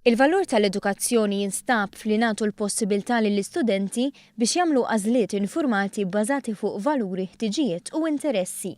Il-valur tal-edukazzjoni jinstab f'li nagħtu l-possibiltà lill-istudenti biex jagħmlu għażliet infurmati bbażati fuq valuri, ħtiġijiet u interessi.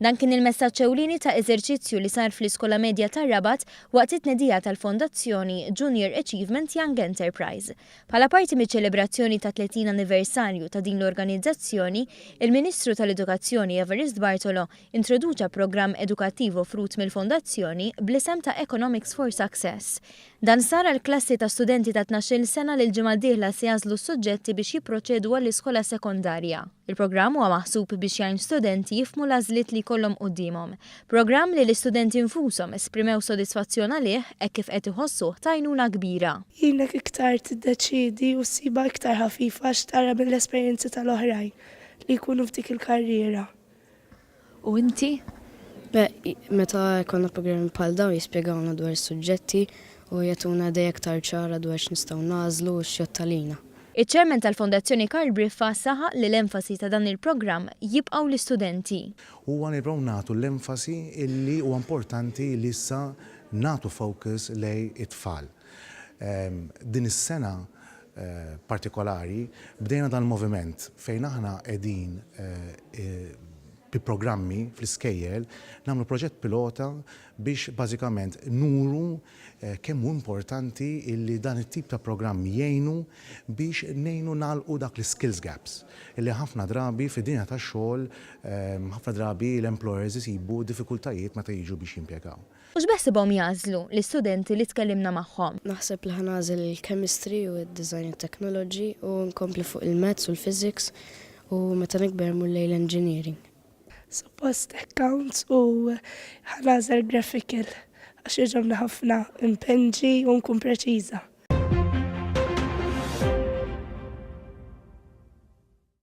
Dan kien il-messaġġ ewlieni ta' eżerċizzju li sar fl-Iskola Medja tar-Rabat waqt it-tnedija tal-Fondazzjoni Junior Achievement Young Enterprise. Bħala parti miċ-ċelebrazzjoni tat-30 anniversarju ta' din l-organizzazzjoni, il-Ministru tal-Edukazzjoni Evarist Bartolo introduċa programm edukattiv offrut mill-Fondazzjoni bl-isem ta' Economics for Success. Dan sar għal klassi ta' studenti ta' tnax-il sena li l-ġimgħa d-dieħla se jagħżlu s-suġġetti biex jipproċedu għall-iskola sekondarja. Il-programm huwa maħsub biex jgħin studenti jifhmu l-għażliet li jkollhom quddiemhom. Programm li l-istudenti nfushom esprimew sodisfazzjon għalih hekk kif qed iħossuh ta' għajnuna kbira. Jgħinek iktar tiddeċiedi u ssibha iktar ħafifa għax tara mill-esperjenzi tal-oħrajn li jkunu f'dik il-karriera. U inti? Meta jkollna programmi bħal dawn jispjegawlna dwar is-suġġetti u jagħtuna idea iktar ċara dwar x'nistgħu nagħżlu u x'jgħodd għalina. Iċ-Chairman tal-Fondazzjoni Karl Briffa saħaq li l-enfasi ta' dan il-programm jibqgħu l-istudenti. Huwa nibqgħu nagħtu l-enfasi illi huwa importanti li issa nagħtu focus lejn it-tfal. Din is-sena partikolari bdejna dan il-moviment fejn aħna qegħdin bi programmi fl-iskejjel nagħmlu proġett pilota biex bażikament nuru kemm hu importanti illi dan it-tip ta' programmi jgħinu biex ngħinu nagħlqu dak l-iskills gaps illi ħafna drabi fid-dinja tax-xogħol ħafna drabi l-employers isibu diffikultajiet meta jiġu biex jimpjegaw. U x'beħsibhom jagħżlu l-istudenti li tkellimna magħhom? Naħseb li ħa nagħżel il-Chemistry u d-Design and Technology u nkompli fuq il-Maths u l-Physics u meta nikber mmur lejn l-Engineering. Suppost Accounts u ħa nagħżel Graphical għax jogħġobni ħafna npenġi u nkun preċiża.